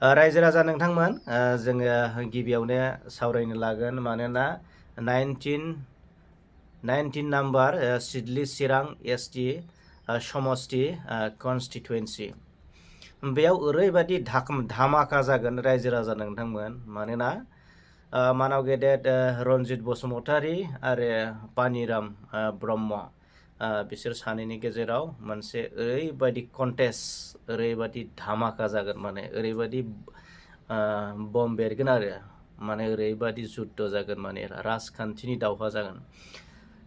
रायजो राजा नोंथांमोन जोङो गिबियावनो सावरायनो लागोन मानोना 19 नाम्बार सिडली चिरां एसटी समष्टि कन्स्टिटुवेन्सि बेयाव ओरैबायदि धामाका जागोन रायजो राजा नोंथांमोन मानोना मानाव गेदेर रनजित बसुमतारी आरो पानिराम ब्रह्म बिसोर सानैनि गेजेराव मोनसे ओरैबायदि कन्टेस्ट ओरैबायदि धामाका जागोन माने ओरैबायदि बम बेरगोन आरो माने ओरैबायदि जुद्ध जागोन माने राजखान्थिनि दावहा जागोन।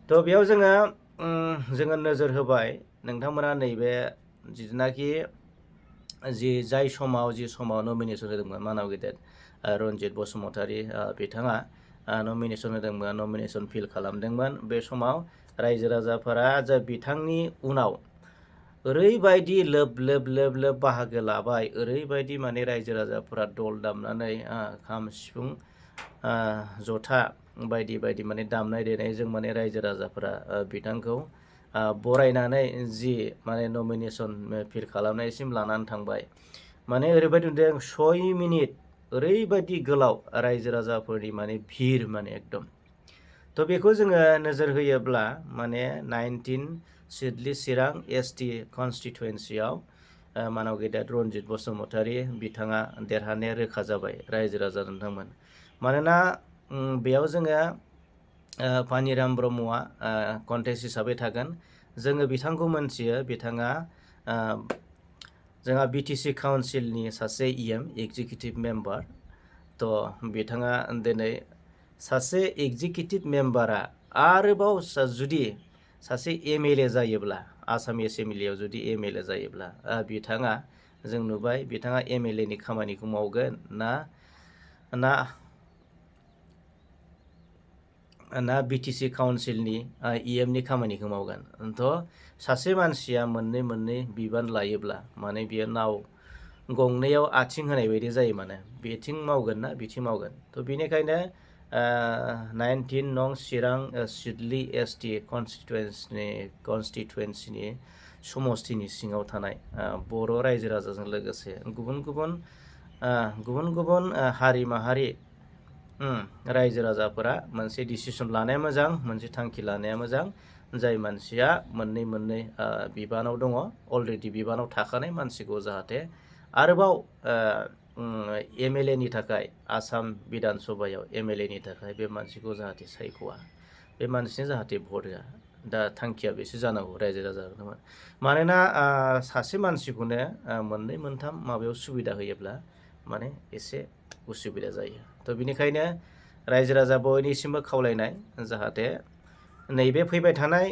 थ' बेयाव जोङो नोजोर होबाय नोंथांमोना नैबे जिथुनाखि जाय समाव नमिनेसन होदोंमोन मानाव गेदेर रनजित बसुमतारी बिथाङा नमिनेसन होदोंमोन नमिनेसन फिल खालामदोंमोन बे समाव रायजो राजाफोरा बिथांनि उनाव ओरैबायदि लोब लोब बाहागो लाबाय ओरैबायदि माने रायजो राजाफोरा दल दामनानै खाम सिफुं जथा बायदि बायदि माने दामनाय देनायजों माने रायजो राजाफोरा बिथांखौ बरायनानै माने नमिनेसन फिल खालामनायसिम लानानै थांबाय माने ओरैबायदि नुदों 6 मिनिट ओरैबायदि गोलाव रायजो राजाफोरनि माने भिर माने एकदम। थ' बेखौ जोङो नोजोर होयोब्ला माने 19 सिडली चिरां एसटी कन्स्टिटुवेन्सियाव मानाव गेदेर रनजित बसुमतारी बिथाङा देरहानाया रोखा जाबाय रायजो राजा नोंथांमोन मानोना बेयाव जोङो पानिराम ब्रह्मआ कन्टेस्ट हिसाबै थागोन। जोङो बिथांखौ मोनथियो बिथाङा जोंहा बिटिसि काउन्सिलनि सासे एग्जिकिउटिभ मेम्बार। थ' बिथाङा दिनै सासे एग्जिकिउटिभ मेम्बारा आरोबाव जुदि सासे एमएलए जायोब्ला आसाम एसेम्बलियाव जुदि एमएलए जायोब्ला बिथाङा जों नुबाय बिथाङा एमएलएनि खामानिखौ मावगोन ना बिटिसि काउन्सिलनि इएमनि खामानिखौ मावगोन। थ' सासे मानसिया मोननै बिबान लायोब्ला माने बियो नाव गंनैयाव आथिं होनाय बायदि जायो माने बिथिं मावगोन ना बिथिं मावगोन। थ' बेनिखायनो 19 नं चिरां सिडली एसटी कन्स्टिटुवेन्सिनि समष्टिनि सिङाव थानाय बर' रायजो राजाजों लोगोसे गुबुन गुबुन हारि माहारि रायजो राजाफोरा मोनसे डिसिसन लानाया मोजां मोनसे थांखि लानाया मोजां। जाय मानसिया मोननै बिबानाव दङ अलरेडि बिबानाव थाखानाय मानसिखौ जाहाथे आरोबाव एमएलएनि थाखाय आसाम बिधान सभायाव एमएलएनि थाखाय बे मानसिखौ जाहाथे सायख'वा बे मानसिनो जाहाथे भट होआ दा थांखिया बेसो जानांगौ रायजो राजा मानोना सासे मानसिखौनो मोननै मोनथाम माबायाव सुबिदा होयोब्ला माने एसे उसुबिदा जायो। थ' बेनिखायनो रायजो राजा बयनिसिमबो खावलायनाय जाहाथे नैबे फैबाय थानाय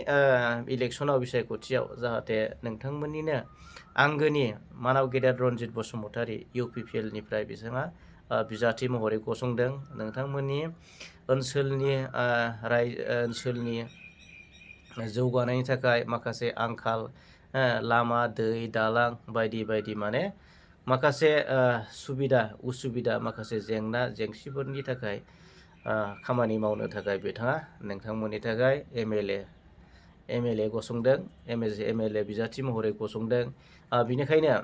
इलेक्सनाव बिसायख'थियाव जाहाथे नोंथांमोननिनो आंगोनि मानाव गेदेर रनजित बसुमतारी इउपिपिएलनिफ्राय बिथाङा बिजाथि महरै गसंदों। नोंथांमोननि ओनसोलनि जौगानायनि थाखाय माखासे आंखाल लामा दै दालां बायदि माने माखासे उसुबिदा माखासे जेंना जेंसिफोरनि थाखाय खामानि मावनो थाखाय बिथाङा नोंथांमोननि थाखाय एमएलए गसंदों एमएलए बिजाथि महरै गसंदों। बेनिखायनो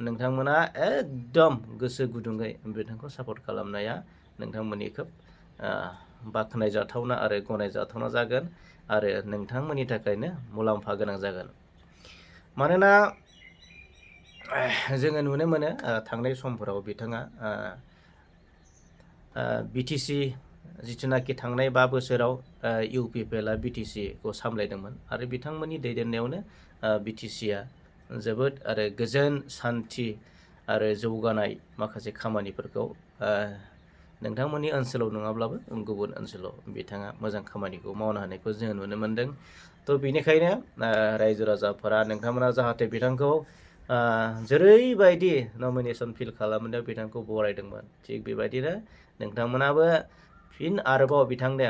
नोंथांमोना एकदम गोसो गुदुङै बिथांखौ सापर्ट खालामनाया नोंथांमोननि खोब बाख्नायजाथावना आरो गनायजाथावना जागोन आरो नोंथांमोननि थाखायनो मुलाम्फा गोनां जागोन। मानोना जोङो नुनो मोनो थांनाय समफोराव बिथाङा बिटिसि जिथुनाखि थांनाय 5 बोसोराव इउपिपिएलआ बिटिसिखौ सामलायदोंमोन आरो बिथांमोननि दैदेननायावनो बिटिसिआ जोबोद आरो गोजोन सान्थि आरो जौगानाय माखासे खामानिफोरखौ नोंथांमोननि ओनसोलाव नङाब्लाबो गुबुन ओनसोलाव बिथाङा मोजां खामानिखौ मावनो हानायखौ जोङो नुनो मोन्दों। थ' बेनिखायनो रायजो राजाफोरा नोंथांमोना जाहाथे बिथांखौ जेरैबायदि नमिनेसन फिल खालामनायाव बिथांखौ बरायदोंमोन थिग बेबायदिनो नोंथांमोनाबो फिन आरोबाव बिथांनो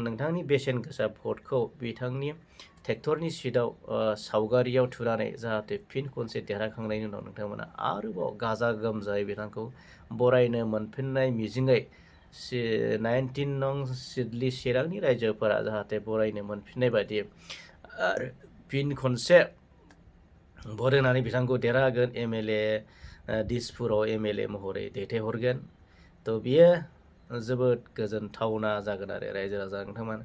नोंथांनि बेसेन गोसा भटखौ बिथांनि ट्रेक्टरनि सिटआव सावगारियाव थुनानै जाहाथे फिन खनसे देरहाखांनायनि उनाव नोंथांमोना आरोबाव गाजा गोमजायै बिथांखौ बरायनो मोनफिननाय मिजिङै 19 नं सिडली चिरांनि रायजोफोरा जाहाथे बरायनो मोनफिननाय बायदि आरो फिन खनसे भट होनानै बिथांखौ देरहागोन एमएलए दिसपुराव MLA महरै दैथायहरगोन। थ' बियो जोबोद गोजोनथावना जागोन आरो रायजो राजा नोंथांमोन।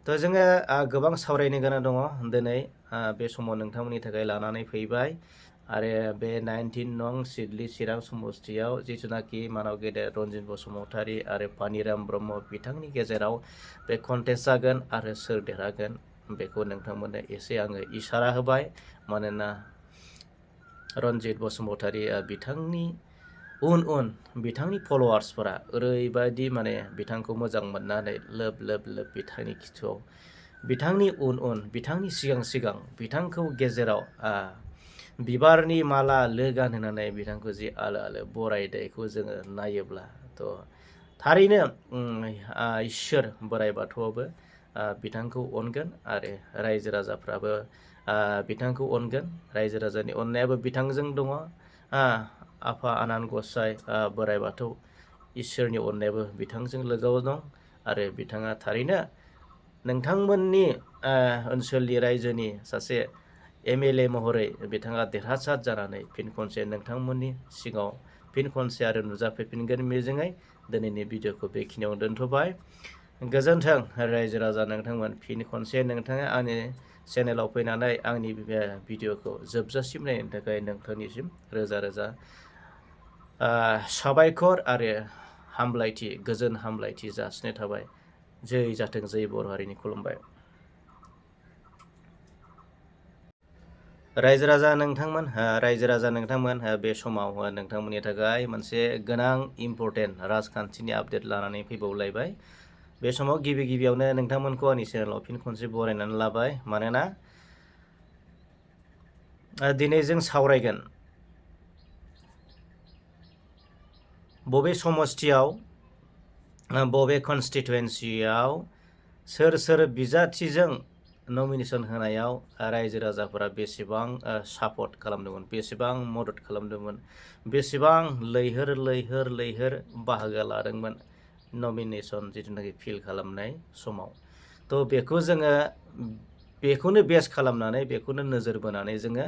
थ' जोङो गोबां सावरायनो गोनां दङ दिनै बे समाव नोंथांमोननि थाखाय लानानै फैबाय आरो बे 19 नं सिडली चिरां समस्तियाव जिथुनाखि मानाव गेदेर रन्जित बसुमतारी आरो पानिराम ब्रह्म बिथांनि गेजेराव बे कन्टेस्ट जागोन आरो सोर देरहागोन बेखौ नोंथांमोननो एसे आङो इसारा होबाय। मानोना रन्जित बसुमतारी बिथांनि उन बिथांनि फल'वार्सफोरा ओरैबायदि माने बिथांखौ मोजां मोननानै लोब लोब बिथांनि खिथुआव बिथांनि उन बिथांनि सिगां बिथांखौ गेजेराव बिबारनि माला लो गानहोनानै बिथांखौ जि आलो आलो बरायनायखौ जोङो नायोब्ला थ' थारैनो इसोर बोराइ बाथौआबो बिथांखौ अनगोन आरो रायजो राजाफ्राबो बिथांखौ अनगोन। रायजो राजानि अननायाबो बिथांजों दङ। आफा आनान गसाइ बोराइ बाथौ इसोरनि अननायाबो बिथांजों लोगोआव दं आरो बिथाङा थारैनो नोंथांमोननि ओनसोलनि रायजोनि सासे MLA महरै बिथाङा देरहासार जानानै फिन खनसे नोंथांमोननि सिगाङाव फिन खनसे आरो नुजाफैफिनगोन मिजिङै दिनैनि भिडिअखौ बेखिनियावनो दोनथ'बाय। गोजोन्थों रायजो राजा नोंथांमोन। फिन खनसे नोंथाङा आंनि चेनेलाव फैनानै आंनि भिडिअखौ जोबजासिम नायनो थाखाय नोंथांनिसिम रोजा रोजा साबायखर आरो हामलायथि गोजोन हामलायथि जासिनाय थाबाय। जै जाथों जै बर' हारिनि खुलुमबाय। रायजो राजा नोंथांमोन बे समाव नोंथांमोननि थाखाय मोनसे गोनां इम्परटेन्ट राजखान्थिनि आपडेट लानानै फैबावलायबाय। बे समाव गिबियावनो नोंथांमोनखौ आंनि चेनेलाव फिन खनसे बरायनानै लाबाय। मानोना दिनै जों सावरायगोन बबे समस्तियाव बबे कनस्टिटुवेन्सियाव सोर बिजाथिजों नमिनेसन होनायाव रायजो राजाफोरा बेसेबां सापर्ट खालामदोंमोन, बेसेबां मदद खालामदोंमोन, बेसेबां लैहोर बाहागो लादोंमोन नमिनेसन जिथुनाखि फिल खालामनाय समाव। थ' बेखौ जोङो बेखौनो बेस खालामनानै बेखौनो नोजोर बोनानै जोङो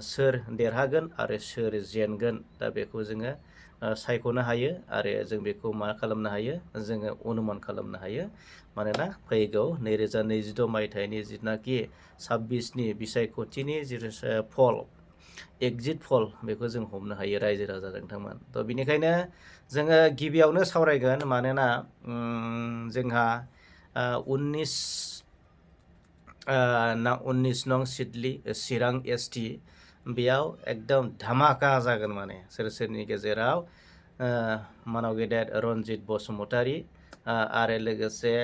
सोर देरहागोन आरो सोर जेनगोन दा बेखौ जोङो सायख'नो हायो आरो जों बेखौ मा खालामनो हायो जोङो अनुमान खालामनो हायो। मानोना फैगौ 2026 मायथाइनि जिथुनाखि 26नि बिसायख'थिनि जिथु पल एग्जिट पल बेखौ जों हमनो हायो रायजो राजा नोंथांमोन। थ' बिनिखायनो जोङो गिबियावनो सावरायगोन। मानोना जोंहा 19 नं सिडली चिरां ST बेयाव एकदम धामाका जागोन। माने सोरनि गेजेराव मानाव गेदेर रन्जित बसुमतारी आरो लोगोसे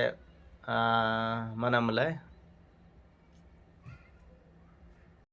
मा नाममोनलाय